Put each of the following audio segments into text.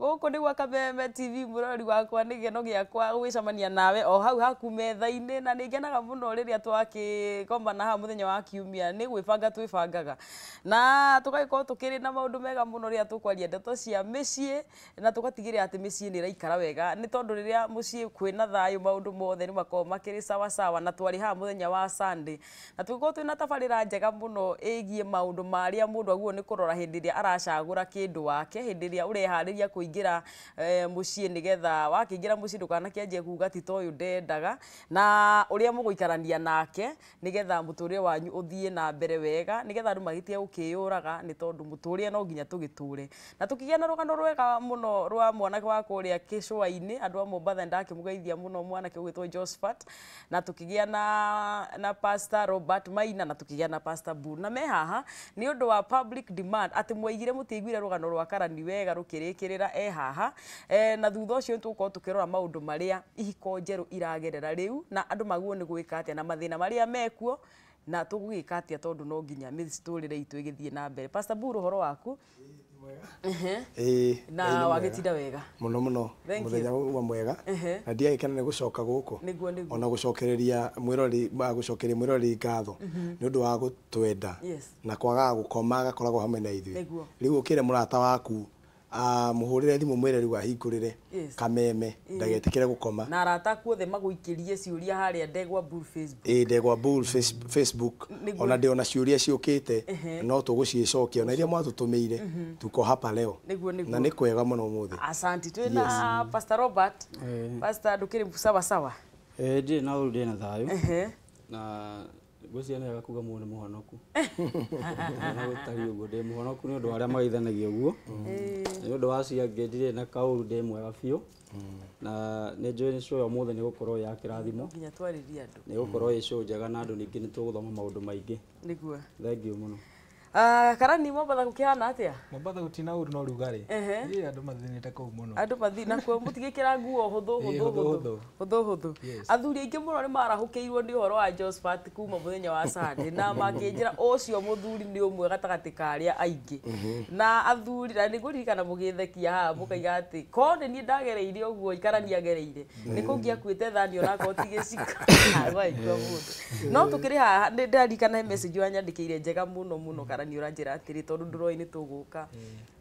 Gũkũ nĩ gwa Kameme TV, mũrori wakwa, nĩ gĩkeno gĩakwa gwĩcemania nawe o hau haku metha-inĩ, na nĩ ngenaga mũno rĩrĩa twakĩkomana haha mũthenya wa kiumia. Nĩ gwĩbanga twĩbangaga na tũgagĩkorwo tũkĩrĩ na maũndũ mega mũno rĩrĩa tũkwaria ndeto cia mĩciĩ na tũgatigĩrĩra atĩ mĩciĩ nĩ ĩraikara wega, nĩ tondũ rĩrĩa mũciĩ kwĩna thayũ, maũndũ mothe nĩ makoragwo makĩrĩ sawa sawa. Na twarĩ haha mũthenya wa Sunday na tũgĩkorwo twĩna tabarĩra njega mũno ĩgiĩ maũndũ marĩa mũndũ agĩrĩirwo nĩ kũrora hĩndĩ ĩrĩa aracagũra kĩndũ wake, hĩndĩ ĩrĩa ũreharĩria kũingĩra mũciĩ, nĩgetha wakĩingĩra mũciĩ ndũkanakĩanjie kuga ti ta ũyũ ndendaga, na ũrĩa mũgũikarania nake nĩgetha mũtũrĩre wanyu ũthiĩ na mbere wega, nĩgetha andũ magĩtige gũkĩyũraga, nĩ tondũ mũtũrĩre no nginya tũgĩtũre. Na tũkĩgĩa na rũgano rwega mũno rwa mwanake wa kũrĩa Gĩcũa-inĩ, andũ a Mombatha, nĩndakĩmũgeithia mũno, mwanake ũgwĩtwo Josephat, na tũkĩgĩa na Pastor Robert Maina, na tũkĩgĩa na Pastor Bull, na me haha nĩ ũndũ wa public demand atĩ mwaigire mũtiaiguire rũgano rwa Karani wega rũkĩrĩkĩrĩra e haha. Na thutha ũcio nĩ tũgũkorwo tũkĩrora maũndũ marĩa ihiko njerũ iragerera rĩu, na andũ magĩrĩirwo nĩ gwĩka atĩa, na mathĩna marĩa mekuo, na tũgũgĩka atĩa, tondũ no nginya mĩtũrĩre itũ ĩgĩthiĩ na mbere. Pastor Bull, ũhoro waku? Ĩĩ. Na Ngai nĩ mwega. Wagĩtinda wega? Mũno mũno. Thank you. Mũthenya uma mwega na ndiagĩkena nĩ gũcoka gũkũ ona gũcokereria mwĩrori gũcokeria mwĩrori ngatho nĩ ũndũ wa gũtwenda na kwagaga gũkoma, agakoragwo hamwe na ithuĩ. Rĩu ũkĩre mũrata waku, mũhũrĩre thimũ, mwĩre rĩu ahingũrĩre Kameme, ndagetĩkĩre gũkoma. Na arata aku othe magũikĩrie ciũria harĩa Ndegwa Bull Facebook. Ĩ, Ndegwa Bull Facebook. Ona ndĩ ona ciũria ciũkĩte, no tũgũciĩcokia, ona iria mwatũtũmĩire. Tuko hapa leo. Nĩguo. Na nĩ kwega mũno ũmũthĩ. Asante. Twĩna Pastor Robert. Pastor, ndũkĩrĩ sawa sawa? Ĩĩ, ndirĩ na ũru, ndĩ na thayũ, na ngwĩciria nĩ wega kuga mũndũ nĩ mũhonoku, na gũtariĩ ũguo ndĩ mũhonoku nĩ ũndũ wa arĩa mageithanagia ũguo. Nĩ ũndũ wa acio angĩ, ndirĩ na kaũru, ndĩ mwega biũ, na nĩ njũĩ nĩ show ya ũmũthĩ nĩ gũkorwo ya kĩrathimo. Nginya twarĩrie andũ. Nĩ gũkorwo ĩ show njega, na andũ ningĩ nĩ tũgũthoma maũndũ maingĩ. Thank you mũno. Ah, Karani, Mombatha gũkĩhana atĩa? Mombatha gũtina ũru, no rugarĩ. Ĩ, andũ mathĩnĩte kũu mũno. Andũ mathi nakuo, mũtigĩkĩra nguo hũthũ. Ĩ, hũthũ. hũthũ, hũthũ hũthũ. hũthũ hũthũ. Athuri aingĩ mũno nĩ marahũkĩirwo nĩ ũhoro wa Josephat kuma mũthenya wa Sunday, na makĩnjĩra ũcio mũthuri nĩ ũmwe gatagatĩ ka arĩa aingĩ na athuri, na nĩ ngũririkana mũgĩthekia haha mũkaiga atĩ ko nĩ niĩ ndagereire ũguo ikarani agereire, nĩ kũngĩakuĩte thani onakorwo ti gĩciko gwaikua mũndũ. No tũkĩrĩ haha, nĩ ndarikana he message wanyandĩkĩire njega mũno mũno, Karani, ũranjĩra atĩrĩ, tondũ ndũroĩ nĩ tũgũka,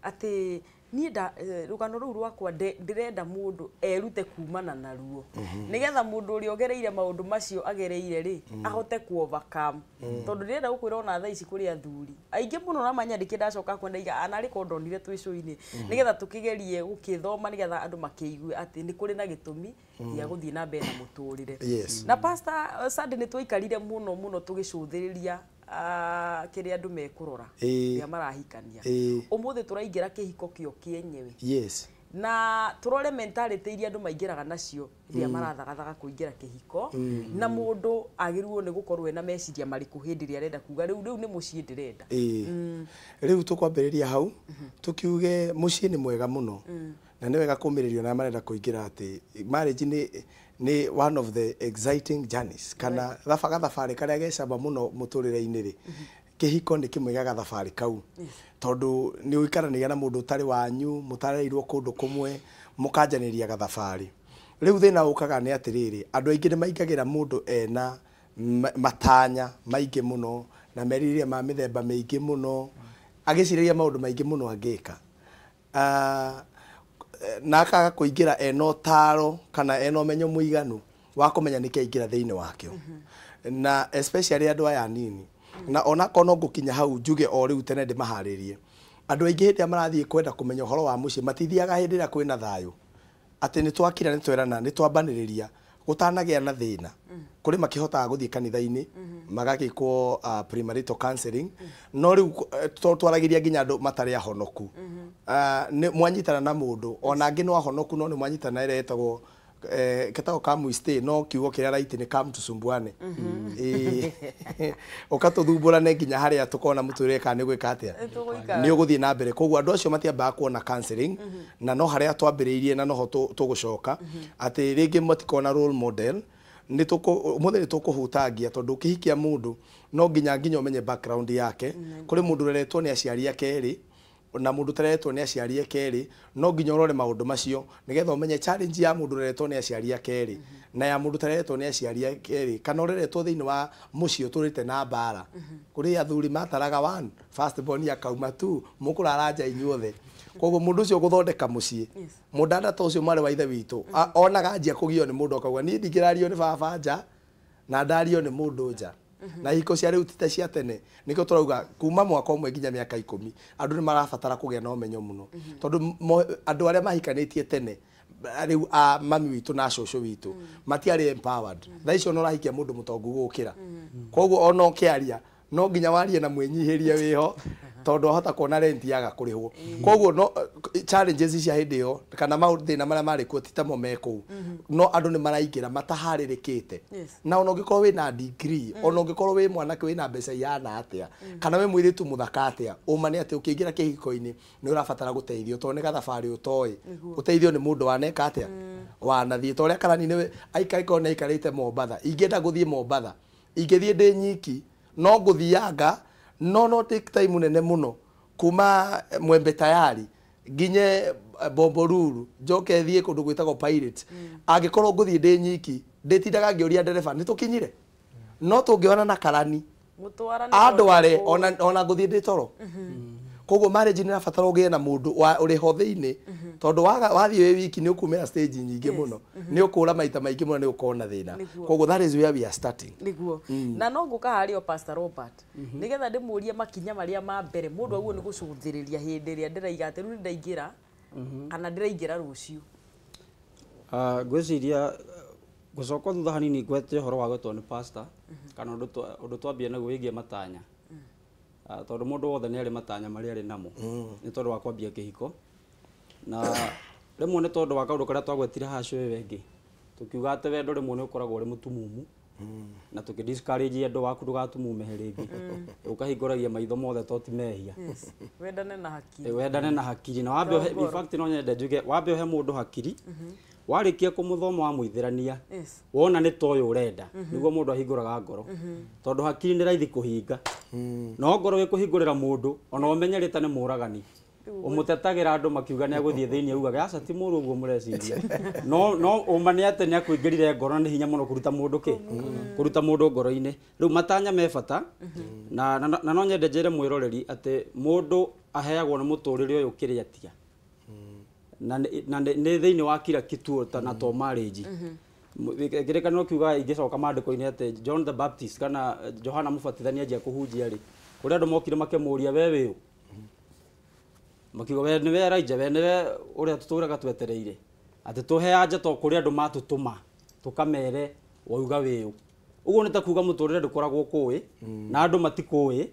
atĩ niĩ nda rũgano rũu rwakwa ndĩrenda mũndũ erute kumana naruo, nĩgetha mũndũ ũrĩa ũgereire maũndũ macio agereire rĩ, ahote ku overcome, tondũ ndĩrenda gũkwĩra ona thaa ici kũrĩ athuri aingĩ mũno na manyandĩkĩ, ndacoka kwenda iga anarĩ ko ndonire twĩ show-inĩ, nĩgetha tũkĩgerie gũkĩthoma, nĩgetha andũ makĩigue atĩ nĩ kũrĩ na gĩtũmi gĩa gũthiĩ na mbere na mũtũrĩre. Na Pastor, Sunday nĩ twaikarire mũno mũno tũgĩcũthĩrĩria kĩrĩa andũ mekũrora rĩrĩa marahikania. Ũmũthĩ tũraingĩra kĩhiko kĩo kĩenyewe na tũrore mentality iria andũ maingĩraga nacio rĩrĩa marathagathaga kũingĩra kĩhiko, na mũndũ agĩrĩirwo nĩ gũkorwo ena meciria marĩkũ hĩndĩ ĩrĩa arenda kuga rĩu nĩ mũciĩ ndĩrenda. Ĩĩ, rĩu tũkwambĩrĩria hau tũkiuge mũciĩ nĩ mwega mũno, na nĩ wega kũmĩrĩrio na marenda kũingĩra atĩ marriage nĩ one of the exciting journeys, kana gathabarĩ karĩa gecamba mũno mũtũrĩre-inĩ rĩ, kĩhiko nĩ kĩmwe gĩa gathabarĩ kau, tondũ nĩ ũikaranagia na mũndũ ũtarĩ wanyu, mũtarereirwo kũndũ kũmwe, mũkanjanĩria gathabarĩ. Rĩu thĩna ũkaga nĩ atĩrĩrĩ, andũ aingĩ nĩ maingagĩra mũndũ ena matanya maingĩ mũno na merirĩria ma mĩthemba mĩingĩ mũno, agĩcirĩria maũndũ maingĩ mũno angĩka. Na akaga kũingĩra ena ũtaro kana ena ũmenyo mũiganu wa kũmenya nĩkĩ aingĩra thĩinĩ wakĩo, na especially andũ aya anini. Na onakorwo no ngũkinya hau njuge o rĩu tene ndĩmaharĩrie, andũ aingĩ hĩndĩ ĩrĩa marathiĩ kwenda kũmenya ũhoro wa mũciĩ, matithiaga hĩndĩ ĩrĩa kwĩna thayũ, atĩ nĩ twakira, nĩ twerana, nĩ twambanĩrĩria, gũtanagĩa na thĩna. Kũrĩ makĩhotaga gũthiĩ kanitha-inĩ magagĩkwo premarital counseling, no rĩu twaragĩria nginya andũ matarĩ ahonoku. Nĩ mwanyitana na mũndũ, ona angĩ no ahonoku, no nĩ mwanyitana ĩrĩa ĩtagwo ketagwo come we stay, no kiugo kĩrĩa right nĩ come tusumbuane. Ĩĩ. Ũkatũthumbũrane nginya harĩa tũkona mũtũrĩre kana nĩ gwĩka atĩa. Tũgũikara. Nĩ ũgũthiĩ na mbere. Koguo andũ acio matiambaga kuona counseling, na no harĩa twambĩrĩirie na noho tũgũcoka atĩ rĩngĩ matikona role model. Nĩ tũkũ ũmũthĩ nĩ tũkũhutangia, tondũ ũkĩhikia mũndũ no nginya ũmenye background yake. Kũrĩ mũndũ ũreretwo nĩ aciari ake erĩ. Na mũndũ ũtareretwo nĩ aciari ake rĩ, no nginya ũrore maũndũ macio nĩgetha ũmenye challenge ya mũndũ ũreretwo nĩ aciari ake rĩ na ya mũndũ ũtareretwo nĩ aciari ake rĩ, kana ũreretwo thĩinĩ wa mũciĩ ũtũrĩte na mbara kũrĩ athuri mataraga one first born akauma tu mũkũrara nja inyuothe. Koguo mũndũ ũcio gũthondeka mũciĩ, mũndanda ta ũcio, mwarĩ wa ithe witũ, onaga anjia kũgio nĩ mũndũ akauga, "Niĩ ndingĩrario nĩ baba nja na ndario nĩ mũndũ nja." Na ihiko cia rĩu ti ta cia tene. Nĩkĩo tũrauga kuma mwaka ũmwe nginya mĩaka 10 andũ nĩ marabatara kũgĩa na ũmenyo mũno, tondũ andũ arĩa mahikanĩtie tene rĩu a mami witũ na cũcũ witũ matiarĩ empowered. Thaa icio ona ũrahikia mũndũ mũtongu gũkĩra, koguo ona ũkĩaria no nginya warie na mwĩnyihĩrie wĩho, tondũ ahota kuona rent yaga kũrĩhwo. Koguo no challenges cia hĩndĩ ĩyo kana mathĩna marĩa marĩ kuo ti tamo me kũu, no andũ nĩ maraingĩra mataharĩrĩkĩte. Na ona ũngĩkorwo wĩna degree, ona ũngĩkorwo wĩ mwanake wĩna mbeca ihana atĩa, kana wĩ mũirĩtu mũthaka atĩa, ũma nĩ atĩ ũkĩingĩra kĩhiko-inĩ nĩ ũrabatara gũteithio, tondũ nĩ gathabarĩ ũtoĩ. Ũteithio nĩ mũndũ waneka atĩa, wanathiĩ ta ũrĩa karani nĩ aikarĩkorwo nĩ aikarĩte Mombatha. Ingĩenda gũthiĩ Mombatha, ingĩthiĩ ndĩ nyiki no ngũthianga, no take time nene mũno kuma Mwembe Tayari nginye Bombolulu, njoke thiĩ kũndũ gwĩtagwo Pirates. Angĩkorwo ngũthiĩ ndĩ nyiki, ndĩtindaga ngĩũria ndereba nĩ tũkinyire. No tũngĩona na karani Mũtwarane andware, kũndũ. ona ngũthiĩ ndĩ toro. Koguo marriage nĩ ĩrabatara ũgĩe na mũndũ ũrĩ ho thĩinĩ, tondũ waga wathiĩ wĩ wiki nĩ ũkumĩra stage nyingĩ mũno, nĩ ũkũra maita maingĩ mũno, nĩ ũkona thĩna. Koguo that is where we are starting. Niguo, na no ngũka harĩ o Pastor Robert nigetha ndĩmũrie makinya marĩa ma mbere mũndũ aguo nĩ gũcũthĩrĩria hĩndĩ ĩrĩa ndĩraiga atĩ rĩu nĩ ndaingĩra kana ndĩraingĩra rũciũ. Ngwĩciria gũcoka thutha hanini ngwete ũhoro wa gwetwo nĩ pastor kana ũndũ twambia naguo wĩgiĩ matanya. Tondũ mũndũ wothe nĩ arĩ matanya marĩa arĩ namo nĩ tondũ wa kwambia kĩhiko, na rĩmwe nĩ tondũ wa kaũndũ karĩa twagwetire haha cũĩ wengĩ, tũkiuga atĩ wendo rĩmwe nĩ ũkoragwo ũrĩ mũtumumu, na tũkĩ discourage andũ waku ndũgatumumehe rĩngĩ, ũkahingũragia maitho mothe to ti mehia. Yes. Wendane na hakiri. Wendane na hakiri na wambe ũhe, in fact no nyende njuge wambe ũhe mũndũ hakiri, warĩkia kũmũthoma wamũithĩrania, wona nĩ ta ũyũ ũrenda, nĩguo mũndũ ahingũraga ngoro, tondũ hakiri nĩ raithi kũhinga, no ngoro ĩkũhingũrĩra mũndũ ona ũmenyerete nĩ mũragani ũmũtetagĩra andũ makiuga nĩ agũthiĩ thĩinĩ, augaga aca ti mũru ũguo mũreciria, no ũma nĩ atĩ nĩ akũingĩrire ngoro na nĩ hinya mũno kũruta mũndũ kĩ kũruta mũndũ ngoro-inĩ. Rĩu matanya me bata, na no nyende njĩre mwĩroreri atĩ mũndũ aheagwo nĩ mũtũrĩre ũyũ kĩrĩa atia na nĩ thĩinĩ wa kila kituo ta na to marriage. Kĩrĩkanĩro kiugaga, ingĩcoka maandĩko-inĩ, atĩ John the Baptist kana Johana Mũbatithania anjia kũhunjia rĩ, kũrĩ andũ mokire makĩmũria, "We wĩ ũ?" Makiuga, "We nĩwe Elijah? We nĩwe ũrĩa tũtũraga twetereire atĩ tũhe anja to kũrĩ andũ matũtũma tũkamere wauga wĩ ũ?" Ũguo nĩ ta kuga mũtũrĩre ndũkoragwo kũĩ na andũ matikũĩ,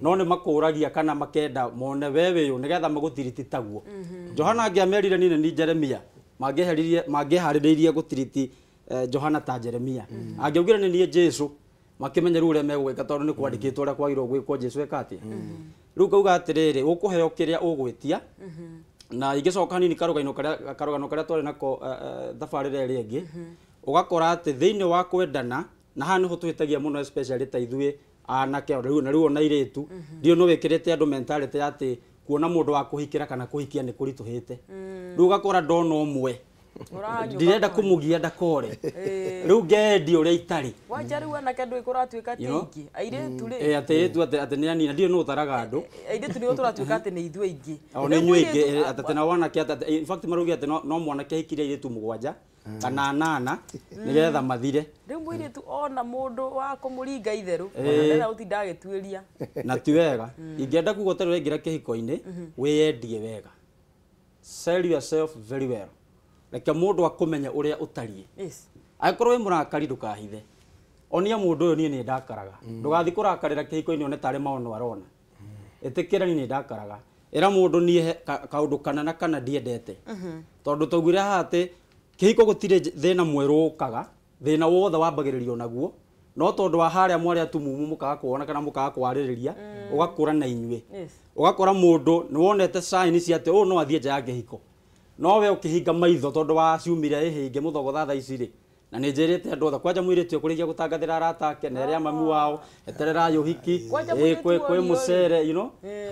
no nĩ makũragia kana makenda mone we wĩ ũ nĩgetha magũtiriti taguo Johana angĩamerire, "Niĩ nĩ niĩ Jeremia," mangĩeheririe mangĩeharĩrĩirie gũtiriti Johana ta Jeremia. Angĩaugire, "Nĩ niĩ Jesu," makĩmenye rĩu ũrĩa megwĩka, tondũ nĩ kwandĩkĩtwo ũrĩa kwagĩrĩirwo gwĩkwo Jesu eka atĩa. Rĩu ngauga atĩrĩrĩ, ũkũheo kĩrĩa ũgwĩtia. Na ingĩcoka hanini karũgano karĩa twarĩ nako thabarĩra ĩrĩa ĩngĩ, ũgakora atĩ thĩinĩ wa kwendana, na haha nĩho tũhĩtagia mũno, especially ta ithuĩ anake rĩu na rĩu ona airĩtu, ndiũ nĩ wĩkĩrĩte andũ mentality ya atĩ kuona mũndũ wa kũhikĩra kana kũhikia nĩ kũritũhĩte. Rĩu ũgakora ndona ũmwe, Ũrahanyũka ndirenda kũhanyũka. Kũmũgia ndakore rĩu ngendia ũrĩa itarĩ. Wanja rĩu anake ndũĩ kũratuĩka ti You know? aingĩ airĩtu rĩ. Atĩ airĩtu atĩ nĩ anini, ndiũ nũ ũtaraga andũ. Airĩtu nĩo tũratuĩka atĩ nĩ ithuĩ aingĩ. O Rĩu nĩ inyuĩ aingĩ. mũirĩtu- Atĩ na wanake atĩ in fact marauga atĩ no mwanake ahikirie airĩtu mũgwanja kana anana nĩgetha mathire. Rĩu mũirĩtu ona mũndũ wa kũmũringa itherũ ona ndenda gũtinda agĩtuĩria. Na ti wega. Ingĩenda kuga ũtarĩ ũraingĩra kĩhiko-inĩ, wĩyendie wega, sell yourself very well, reke mũndũ akũmenye ũrĩa ũtariĩ. Angĩkorwo wĩ mũrakari, ndũkahithe, onia mũndũ ũyũ, "Niĩ nĩ ndakaraga." Ndũgathiĩ kũrakarĩra kĩhiko-inĩ one tarĩ maono arona. Ĩtĩkĩra, "Niĩ nĩ ndakaraga." Ĩra mũndũ, "Niĩ he kaũndũ kana na kana ndiendete," tondũ twaugire haha atĩ kĩhiko gũtirĩ thĩna mwerũ ũkaga, thĩna wothe wambagĩrĩrio naguo, no tondũ wa harĩa mwarĩ atumumu mũkaga kuona kana mũkaga kwarĩrĩria, ũgakũra na inyuĩ. Ũgakora mũndũ nĩ wonete sign cia atĩ ũyũ no athiĩ nja ya kĩhiko, no we ũkĩhinga maitho tondũ wa ciumire ĩhĩnge mũthogotha thaa ici rĩ. Na nĩ njĩrĩte andũ othe kwanja mũirĩtu ũkũrĩkia gũtangathĩra arata ake na erĩa mami wao eterera ũhiki Kwanja mũirĩtu kwĩ orio rĩ. mũcere you know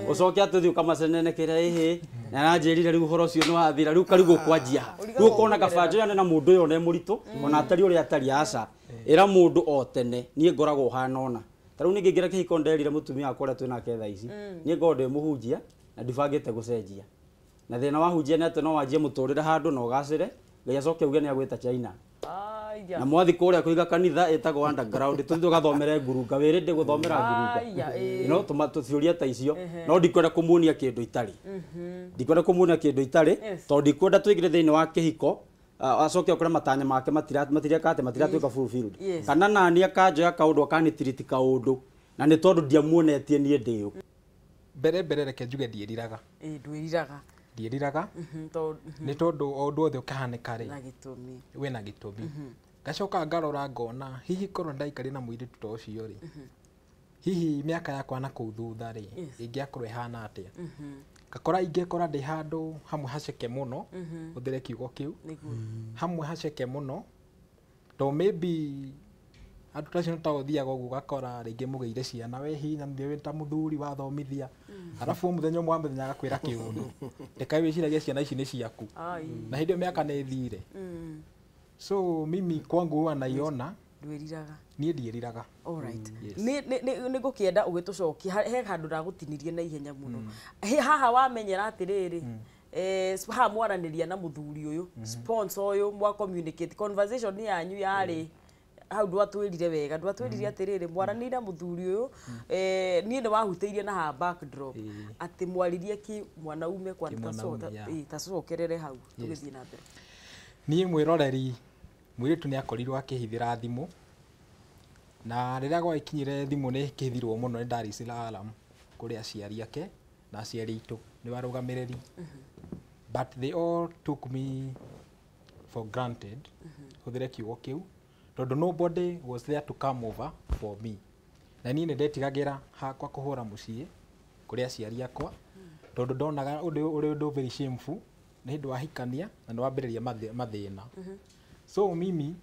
ũcoke atĩ ũthiĩ ũkamacenenekere ĩhĩ na aranjĩrire rĩu ũhoro ũcio nĩ wathira rĩu karigwo kwanjia ha Ũrigagwo rĩu ũkona ũkĩgerera. kaba njoyane na mũndũ ũyũ one mũritũ ona atari ũrĩa atari aca ĩra mũndũ o tene niĩ ngoragwo hana ũna ta rĩu ningĩ ngĩra kĩhiko nderire mũtumia wakwa ũrĩa twĩ nake thaa ici niĩ ngoragwo ndĩ mũhunjia na ndibangĩte gũcenjia na thĩna wa hunjia nĩ atĩ no wanjie mũtũrĩre handũ na ũgacĩre Ngai acoke auge nĩ agwĩta China Aya. na mwathi kũrĩa kũiga kanitha ĩtagwo underground tũthiĩ tũgathomere ngurunga wĩrĩ ndĩ gũthomera ngurunga Aya, ĩĩ. you know tũciũria ta icio no ndikwenda kũmuonia kĩndũ itarĩ ndikwenda kũmuonia kĩndũ itarĩ Yes. tondũ ndikwenda tũingĩre thĩinĩ wa kĩhiko acoke okore matanya make matireka atĩ matiratuĩka fulfilled Yes. kana nani akanjoya kaũndũ akanĩtiriti kaũndũ na nĩ tondũ ndiamuonetie niĩ ndĩũ Mbere mbere reke njuge ndiĩriraga. Ĩĩ, ndwĩriraga. Ndiĩriraga Tondũ nĩ tondũ o ũndũ wothe ũkahanĩka rĩ na gĩtũmi. wĩna gĩtũmi. Ngacoka ngarora ngona hihi korwo ndaikarire na mũirĩtu ta ũcio rĩ, hihi mĩaka yakwa na kũu thutha rĩ ĩngĩakorwo ĩhana atĩa. Ngakora ingĩkora ndĩ handũ hamwe haceke mũno, hũthĩre kiugo kĩu, Nĩguo. hamwe haceke mũno, to maybe andũ ta acio nĩ ta ũthiaga ũguo ũgakora rĩngĩ mũgĩire ciana we hinya nĩ wĩ ta mũthuri wathomithia, arabu mũthenya ũmwe wa mũthenya agakwĩra kĩũndũ reke wĩciragie ciana ici nĩ ciaku Ai. na hĩndĩ ĩyo mĩaka nĩ ĩthire. So mimi kwangu huwa naiona Ndwĩriraga. niĩ ndiĩriraga. Alright. Yes. Nĩ ngũkĩenda ũgĩtũcokia he handũ ndagũtinirie na ihenya mũno. Haha wamenyera atĩrĩrĩ, haha mwaranĩria na mũthuri ũyũ sponsor ũyũ mwa communicate conversation yanyu yarĩ hau ndwatwĩrire wega ndwatwĩrire atĩrĩrĩ mwaranĩire na mũthuri ũyũ niĩ nĩ wahutĩirie na haha backdrop atĩ mwaririe kĩ mwanaume kwa Kĩmwanaume, yeah. tacokerere hau tũgĩthiĩ na mbere. Niĩ mwĩroreri mũirĩtu nĩ akorirwo akĩhithĩra thimũ na rĩrĩa gwagĩkinyire thimũ nĩ ĩkĩhithirwo mũno nĩ ndaricira alarm kũrĩ aciari ake na aciari aitũ nĩ arũgamĩrĩri, but they all took me for granted, hũthĩre kiugo kĩu, tondũ nobody was there to come over for me na niĩ nĩ ndetigagĩra hakwa kũhũra mũciĩ kũrĩ aciari akwa tondũ ndonaga ũndũ ũrĩ ũndũ very shameful nĩ hĩndĩ wahikania na nĩ wambĩrĩria mathĩna. So mimi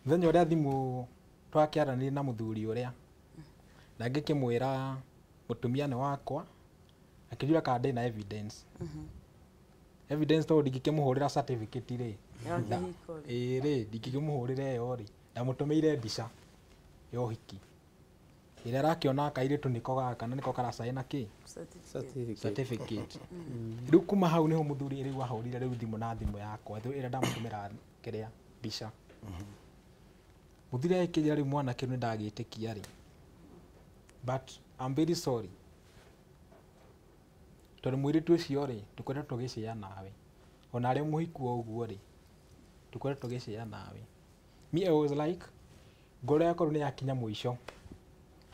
mũthenya ũrĩa thimũ twakĩaranĩria na mũthuri ũrĩa na ngĩkĩmwĩra mũtumia nĩ wakwa, akĩnjũria kana ndĩna evidence. Evidence tondũ ndingĩkĩmũhũrĩra certificate rĩ, Ya kĩhiko rĩ. ĩĩ rĩ ndingĩkĩmũhũrĩra ĩyo rĩ, ndamũtũmĩire mbica ya ũhiki ĩrĩa arakĩona kairĩtu nĩko gaka na nĩko karacaina kĩ Certificate. certificate. Rĩu kuma hau nĩho mũthuri rĩu ahũrire rĩu thimũ na thimũ yakwa ĩrĩa ndamũtũmĩra kĩrĩa mbica. Mũthuri agĩkĩnjĩra rĩu mwanake nĩ ndagĩtĩkia rĩ, but I'm very sorry tondũ mũirĩtu ũcio rĩ tũkoretwo tũgĩcĩa nawe ona arĩ mũhiku o ũguo rĩ tũkoretwo tũgĩcĩa nawe. Me I was like ngoro yakwa rĩu nĩ yakinya mũico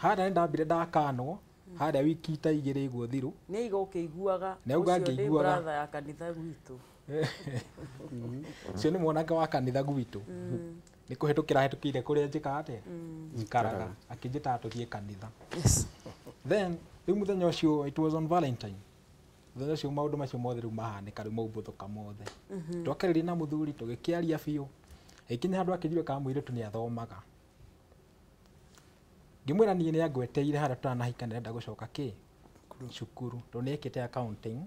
harĩa nĩ ndambire ndakanwo harĩa wiki ta igĩrĩ ũguo thiru. Nĩ aiga ũkĩiguaga Nĩ auga ũcio nĩ ngĩiguaga. brother ya kanitha gwitũ. Ũcio nĩ mwanake wa kanitha gwitũ nĩ kũhĩtũkĩra hĩtũkĩire kũrĩa njĩkaga atĩa njikaraga akĩnjĩtaga tũthiĩ kanitha. Yes. Then rĩu mũthenya ũcio it was on Valentine, mũthenya ũcio maũndũ macio mothe rĩu mahanĩka rĩu maumbũthũka mothe twakarĩria na mũthuri tũgĩkĩaria biũ ĩkinya handũ akĩnjũria kana mũirĩtu nĩ athomaga ngĩmwĩra niĩ nĩ angweteire harĩa tũtanahika nĩrenda gũcoka kĩ cukuru tondũ nĩ ekĩte accounting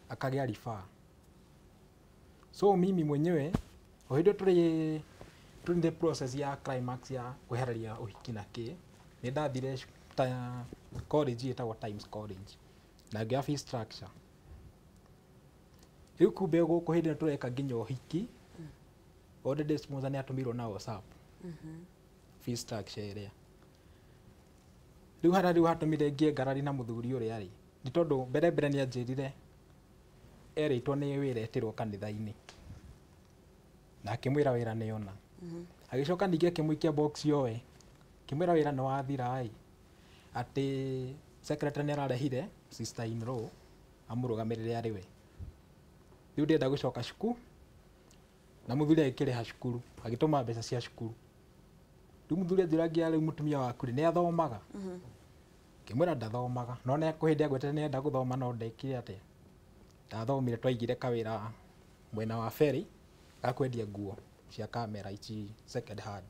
akagĩa rifaa. So mimi mwenyewe o hĩndĩ ĩyo tũrĩ in the process ya climax ya kwehereria ũhiki na kĩ nĩ ndathire ta college ĩtagwo Times College na ngĩoya fee structure. Rĩu kumbe gũkũ hĩndĩ ĩno tũreka nginya ũhiki already sponsor nĩ atũmĩirwo na WhatsApp fee structure ĩrĩa rĩu harĩa rĩu hatũmire ngie ngarari na mũthuri ũrĩa rĩ nĩ tondũ mbere mbere nĩ anjĩrire erĩtwo nĩ wĩra etĩrwo kanitha-inĩ na akĩmwĩra wĩra nĩ ona agĩcoka ningĩ akĩmũikia box yoe akĩmwĩra wĩra nĩ wathira ĩ atĩ secretary nĩ ararehire sister in law amũrũgamĩrĩre arĩ we. Rĩu ndĩrenda gũcoka cukuru na mũthuri agĩkĩrĩha cukuru agĩtũma mbeca cia cukuru. Rĩu mũthuri anjĩra nginya rĩu mũtumia waku rĩ nĩ athomaga ngĩmwĩra ndathomaga no nĩ kwĩ hĩndĩ angwetete nĩenda gũthoma no ndekire atĩa ndathomire twaigire kawĩra mwena wa ferry ga kwendia nguo. cia kamera ici second hand.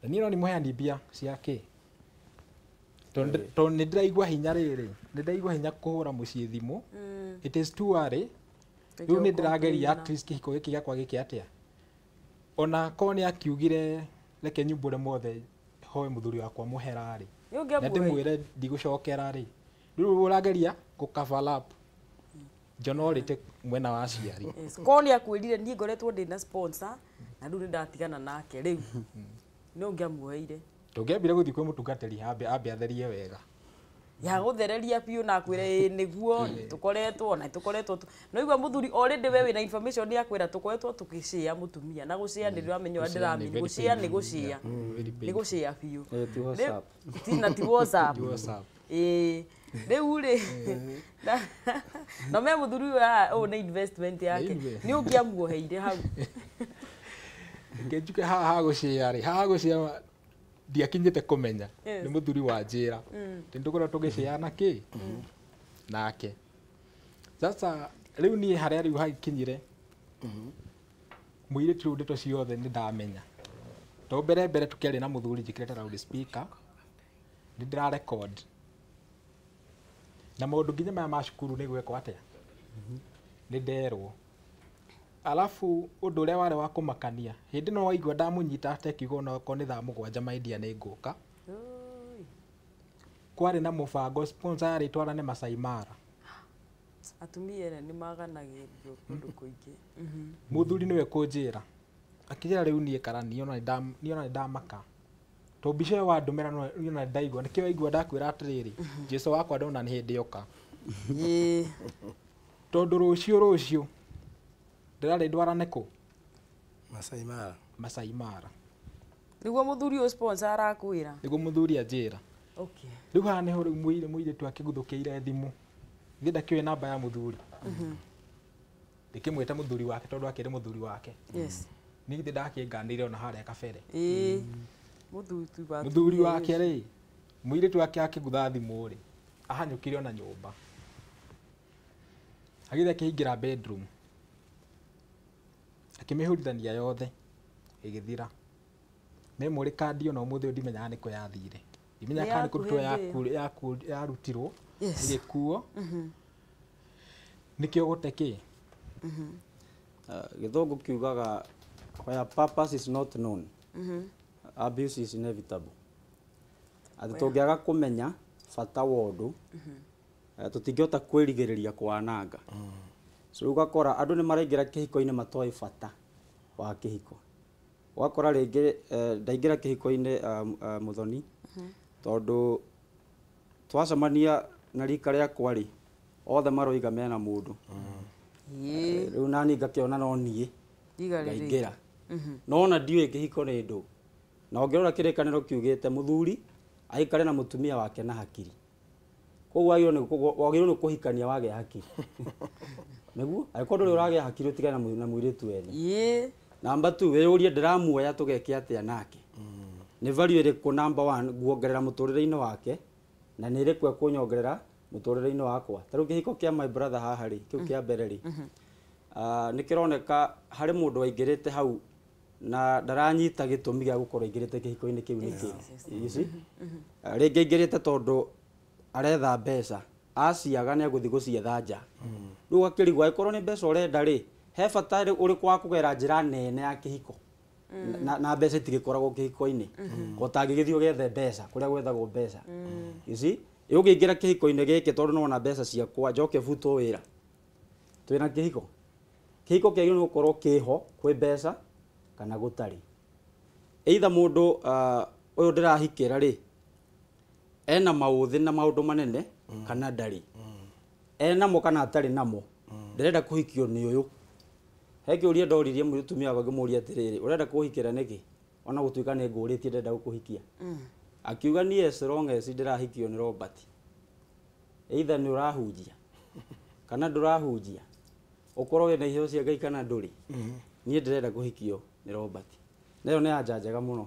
Na niĩ no nĩ mbia cia kĩ tondũ nĩ ndĩraigua hinya rĩrĩ, nĩ ndĩraigua hinya kũhũra mũciĩ thimũ. It is too early. Rĩu nĩ ndĩrageria at least kĩhiko gĩkĩ gĩakwa gĩke atĩa, ona korwo nĩ akiugire reke nyumbũre mothe hoe mũthuri wakwa mũhera rĩ, na ndĩmwĩre ndigũcokera rĩ, rĩu ũrageria gũ cover up njonorĩte mwena wa aciari. Korwo nĩ akwĩrire niĩ ngoretwo ndĩna sponsor na rĩu nĩ ndatigana nake rĩu, nĩ ũngĩamuoeire? Tũngĩambire gũthiĩ kwĩ mũtungatĩri ambe atherie wega. Ya gũthereria biũ na akwĩre ĩĩ nĩguo tũkoretwo na tũkoretwo no igua mũthuri already we wĩna information nĩ akwĩra tũkoretwo tũgĩcĩa mũtumia na gũcĩa nĩ ndĩramenya ũrĩa ndĩramenya gũcĩa nĩ gũcĩa nĩ gũcĩa biũ. Ti WhatsApp. Ti na ti WhatsApp. Ti WhatsApp. Ĩĩ rĩu rĩ na me mũthuri ũyũ ũyũ nĩ investment yake nĩ ũngĩamuoheire hau? Reke njuke haha gũcĩa rĩ, haha gũcĩa ndiakinyĩte kũmenya nĩ mũthuri wa njĩra nĩ tũkorwo tũgĩcĩana kĩ nake. Sasa rĩu niĩ harĩa rĩu hakinyire mũirĩtu rĩu ndeto ciothe nĩ ndamenya to mbere mbere tũkĩaria na mũthuri njĩkĩrĩte loud speaker nĩ ndĩra record na maũndũ nginya maya ma cukuru nĩ gwĩkwo atĩa nĩ nderwo. Alafu ũndũ ũrĩa warĩ wa kũmakania hĩndĩ no waigua ndamũnyita atekiuga onakorwo nĩ thaa 7 maidia nĩ ngũka, kwarĩ na mũbango sponsor yarĩ twarane Masai Mara. Atumia ene nĩ maganagĩrio kũndũ kũingĩ. Mũthuri nĩwe kũnjĩra akĩnjĩra rĩu niĩ kara niĩ ona nĩ ndamaka to mbica ĩyo wandũmĩra niĩ ona ndaigua nĩkĩo waigua ndakwĩra atĩrĩrĩ Jesũ wakwa ndona nĩ hĩndĩ yoka tondũ rũciũ ndĩrarĩ ndwarane kũ Masai Mara. Masai Mara nĩguo mũthuri ũyũ sponsor arakwĩra, nĩguo mũthuri anjĩra. Okay. Rĩu haha nĩho rĩu mũirĩtu akĩguthũkĩire thimũ ithe ndakĩũĩ namba ya mũthuri ndĩkĩmwĩta mũthuri wake tondũ akĩrĩ mũthuri wake. Yes. Niĩ githĩ ndakĩnganĩire ona harĩa kabere. Ĩĩ mũthuri wake rĩ mũirĩtu wake akĩgutha thimũ rĩ ahanyũkire ona nyũmba agĩthiĩ akĩingĩra bedroom akĩmĩhũrithania yothe ĩgĩthira. Memory card ona ũmũthĩ ũyũ ndimenyaga nĩkũ yathire, ndimenyaga kana nĩ kũrutwo yarutirwo ĩgĩkuo nĩkĩo gũte kĩ. Gĩthũngũ kiugaga where purpose is not known, abuse is inevitable. Atĩ tũngĩaga kũmenya bata wa ũndũ tũtingĩhota kwĩrigĩrĩria kwananga. So rĩu ũgakora andũ nĩ maraingĩra kĩhiko-inĩ matoĩ bata wa kĩhiko. Ũgakora rĩngĩ ndaingĩra kĩhiko-inĩ Mũthoni tondũ twacemania na rika rĩakwa rĩ othe maroiga mena mũndũ. Rĩu nani ngakĩona no niĩ ngaingĩra no ona ndiũĩ kĩhiko nĩ ndũ. Na ũngĩrora kĩrĩkanĩro kiugĩte mũthuri aikare na mũtumia wake na hakiri, koguo wagĩrĩirwo nĩ kũhikania wagĩa hakiri nĩguo angĩkorwo ndũrĩ ũragĩa hakiri ũtigane na mũirĩtu ene. Namba 2 wĩyũrie ndĩramuoya tũgeke atĩa nake, nĩ value ĩrĩkũ namba 1 nguongerera mũtũrĩre-inĩ wake na nĩ ĩrĩkũ ekũnyongerera mũtũrĩre-inĩ wakwa. Ta rĩu kĩhiko kĩa my brother haha rĩ kĩu kĩa mbere rĩ nĩ kĩroneka harĩ mũndũ waingĩrĩte hau na ndaranyita gĩtũmi gĩa gũkorwo aingĩrĩte kĩhiko-inĩ kĩu nĩkĩ. You see? Rĩngĩ aingĩrĩte tondũ aretha mbeca aciaga nĩ egũthiĩ gũcietha nja. Rĩu ũgakĩrigwo angĩkorwo nĩ mbeca ũrenda rĩ he bata ũrĩkũ wa kũgera njĩra nene ya kĩhiko na mbeca itigĩkoragwo kĩhiko-inĩ ũtangĩgĩthiĩ ũgethe mbeca kũrĩa gwethagwo mbeca. You see? Ũngĩingĩra kĩhiko-inĩ gĩkĩ tondũ nĩwona mbeca ciakwa njoke butwo wĩra twĩna kĩhiko. Kĩhiko kĩagĩrĩirwo nĩ gũkorwo kĩho kwĩ mbeca kana gũtarĩ. Either mũndũ ũyũ ndĩrahikĩra rĩ ena maũthĩ na maũndũ manene kana ndarĩ, enamo kana atarĩ namo, ndĩrenda kũhikio nĩ ũyũ. He kĩũria ndoririe mũtumia wakwa ngĩmũria atĩrĩrĩ ũrenda kũhikĩra nĩkĩ ona gũtuĩka nĩ ngũrĩtie ndĩrenda gũkũhikia. Akiuga niĩ as long as ndĩrahikio nĩ Robert, either nĩ ũrahunjia kana ndũrahunjia, ũkorwo wĩna iheo cia Ngai kana ndũrĩ, niĩ ndĩrenda kũhikio nĩ Robert. Na ĩyo nĩ anja njega mũno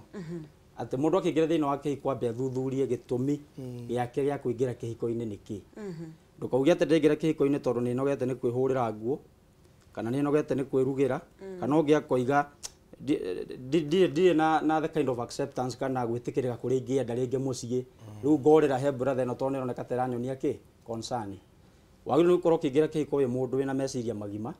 atĩ mũndũ akĩingĩra thĩinĩ wa kĩhiko ambe athuthurie gĩtũmi gĩake gĩa kũingĩra kĩhiko-inĩ nĩkĩ. Ndũkauge atĩ ndĩraingĩra kĩhiko-inĩ tondũ nĩ nogete nĩ kwĩhũrĩra nguo kana nĩ nogete nĩ kwĩrugĩra kana ũngĩ akoiga Ndirĩ na the kind of acceptance kana gwĩtĩkĩrĩka kũrĩa ingĩenda rĩngĩ mũciĩ. Rĩu ngorĩra he brother ĩno tondũ nĩroneka ta ĩranyonia kĩ concern. Wagĩrĩirwo nĩ gũkorwo ũkĩingĩra kĩhiko wĩ mũndũ wĩna meciria magima,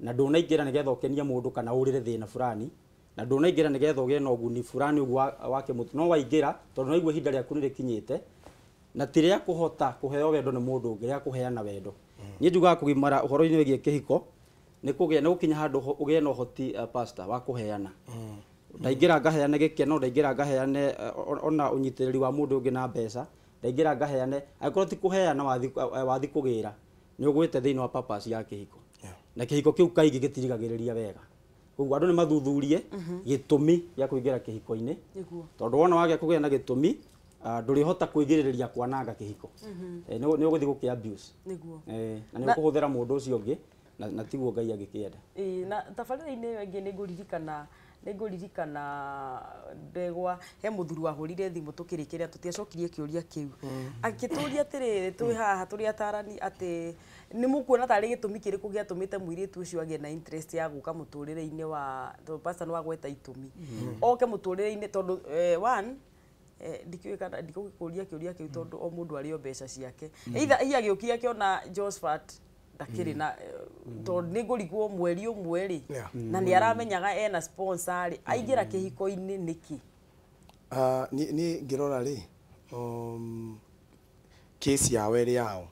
na ndũnaingĩra nĩgetha ũkenie mũndũ kana ũrĩre thĩna fulani, na ndũnaingĩra nĩgetha ũgĩe na ũguni fulani ũguo wa kĩmũtũ, no waingĩra tondũ nĩwaigua ihinda rĩaku nĩrĩkinyĩte, na ti rĩa kũhota kũheo wendo nĩ mũndũ ũngĩ, rĩa kũheana wendo. Niĩ njugaga kũgimara ũhoro-inĩ wĩgiĩ kĩhiko nĩ kũgĩa nĩ gũkinya handũ ũgĩe na ũhoti, pastor, wa kũheana. Ndaingĩra ngaheane gĩkeno, ndaingĩra ngaheane ona ũnyitĩrĩri wa mũndũ ũngĩ na mbeca, ndaingĩra ngaheane, angĩkorwo ti kũheana wathi kũgĩra, nĩ ũgwĩte thĩinĩ wa purpose ya kĩhiko. Na kĩhiko kĩu kaingĩ gĩtirigagĩrĩria wega. Koguo andũ nĩ mathuthurie gĩtũmi gĩa kũingĩra kĩhiko-inĩ, tondũ wona wagĩa kũgĩa na gĩtũmi, ndũrĩhota kwĩgirĩrĩria kwananga kĩhiko. Nĩ ũgũthiĩ gũkĩ abuse. Na nĩ ũkũhũthĩra mũndũ ũcio ũngĩ, na tiguo Ngai angĩkĩenda. Na tabarĩra-inĩ ĩyo ĩngĩ nĩ ngũririkana ndegwa he mũthuri wahũrire thimũ tũkĩrĩkĩrĩra, tũtiacokirie kĩũria kĩu, akĩtũria atĩrĩrĩ, twĩ haha tũrĩ atarani, atĩ nĩ mũkuona tarĩ gĩtũmi kĩrĩkũ gĩatũmĩte mũirĩtu ũcio agĩe na interest ya gũka mũtũrĩre-inĩ wa, tondũ pastor nĩ wagweta itũmi, oke mũtũrĩre-inĩ, tondũ one, ndikĩũĩ kana ndikũgĩkũria kĩũria kĩu, tondũ o mũndũ arĩ o mbeca ciake, either hihi agĩũkire akĩona Josephat ndakĩrĩ na, tondũ nĩ ngũrigwo mweri ũmwe rĩ, na nĩ aramenyaga ena sponsor rĩ, aingĩra kĩhiko-inĩ nĩkĩ? Niĩ ngĩrora rĩ, case yao ĩrĩ yao,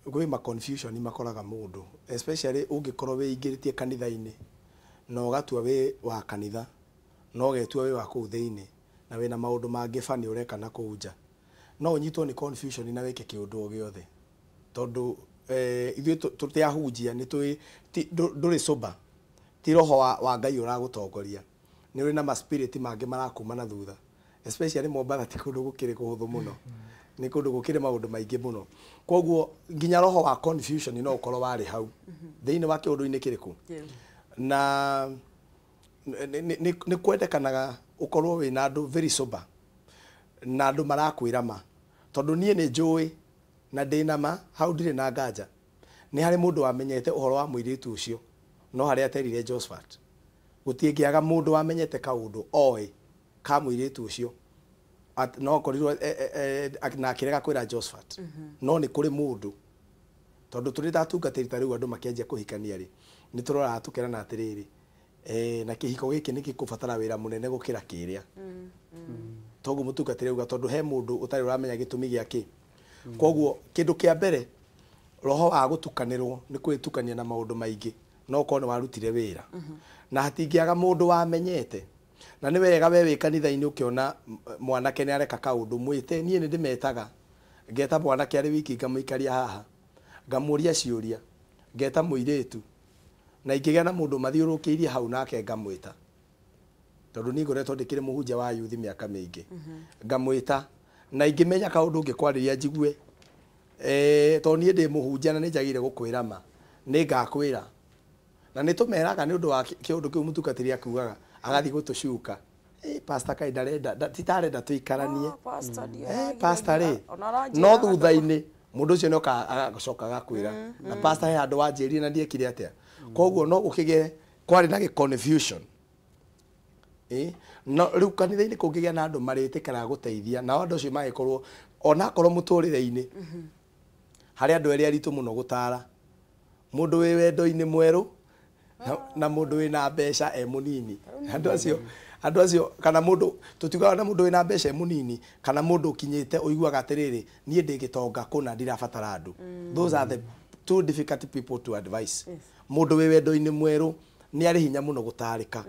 gwĩ ma confusion makoraga mũndũ, especially ũngĩkorwo wĩingĩrĩtie kanitha-inĩ na ũgatua wĩ wa kanitha, na ũgetua wĩ wa kũu thĩinĩ, na wĩna maũndũ mangĩ bani ũreka na kũu nja, no ũnyitwo nĩ confusion na wĩke kĩũndũ o gĩothe, tondũ ithuĩ tũtiahunjia nĩ tũĩ ndũrĩ sober, ti roho wa Ngai ũragũtongoria, nĩ ũrĩ na ma spirit mangĩ marakuma na thutha, especially Mombatha ti kũndũ gũkĩrĩ kũhũthũ mũno, nĩ kũndũ gũkĩrĩ maũndũ maingĩ mũno. Koguo nginya roho wa confusion no ũkorwo warĩ hau thĩinĩ wa kĩũndũ-inĩ kĩrĩkũ. Kĩu. Na nĩ kwendekanaga ũkorwo wĩna andũ very sober na andũ marakwĩra ma, tondũ niĩ nĩ njũĩ na ndĩna ma hau, ndirĩ na nganja nĩ harĩ mũndũ wamenyete ũhoro wa mũirĩtu ũcio, no harĩa aterire Josephat, gũtingĩaga mũndũ wamenyete kaũndũ oĩ ka mũirĩtu ũcio, no korirwo na akĩrega kwĩra Josephat, no nĩ kũrĩ mũndũ, tondũ tũrĩ tatungatĩri, ta rĩu andũ makĩanjia kũhikania rĩ, nĩ tũroraga tũkerana atĩrĩrĩ, na kĩhiko gĩkĩ nĩ gĩkũbatara wĩra mũnene gũkĩra kĩrĩa. Toguo mũtungatĩri auga, tondũ he mũndũ ũtarĩ ũramenya gĩtũmi gĩa kĩ. Koguo kĩndũ kĩa mbere, roho wa gũtukanĩrwo nĩ kwĩtukania na maũndũ maingĩ, no ũkorwo nĩ warutire wĩra na hatingĩaga mũndũ wamenyete. Na nĩ wega we wĩ kanitha-inĩ ũkĩona mwanake nĩ areka kaũndũ, mwĩte. Niĩ nĩ ndĩmetaga, ngeta mwanake arĩ wiki, ngamũikaria haha, ngamũria ciũria, ngeta mũirĩtu, na ingĩgĩa na mũndũ mathiũrũrũkĩirie hau nake ngamwĩta, tondũ niĩ ngoretwo ndĩkĩrĩ mũhunjia wa yuthi mĩaka mĩingĩ, ngamwĩta, na ingĩmenya kaũndũ ngĩkwarĩria njigue, tondũ niĩ ndĩ mũhunjia na nĩ njagĩrĩire gũkwĩra ma, nĩ ngakwĩra. Na nĩ tũmeraga nĩ ũndũ wa kĩũndũ kĩu mũtungatĩri akiugaga agathiĩ gũtũcuka, pastor kaĩ ndarenda ti tarenda tũikaranie. Ah, pastor ndiaragia. Pastor rĩ, Ona aranjĩraga no thutha-inĩ mũndũ ũcio nĩoka agacoka agakwĩra, na pastor he handũ wanjĩrire na ndiekire atĩa. Koguo no gũkĩgĩe kwarĩ na gĩ confusion. No rĩu kanitha-inĩ kũngĩgĩa na andũ marĩtĩkĩraga gũteithia, nao andũ acio magĩkorwo onakorwo mũtũrĩre-inĩ harĩ andũ erĩ aritũ mũno gũtara, mũndũ wĩ wendo-inĩ mwerũ na mũndũ wĩna mbeca e mũnini. Andũ acio kana mũndũ tũtiugaga na mũndũ wĩna mbeca e mũnini, kana mũndũ ũkinyĩte ũiguaga atĩrĩrĩ, niĩ ndĩ gĩtonga kũna, ndirabatara andũ. Those are the two difficult people to advise. Mũndũ wĩ wendo-inĩ mwerũ nĩ arĩ hinya mũno gũtarĩka.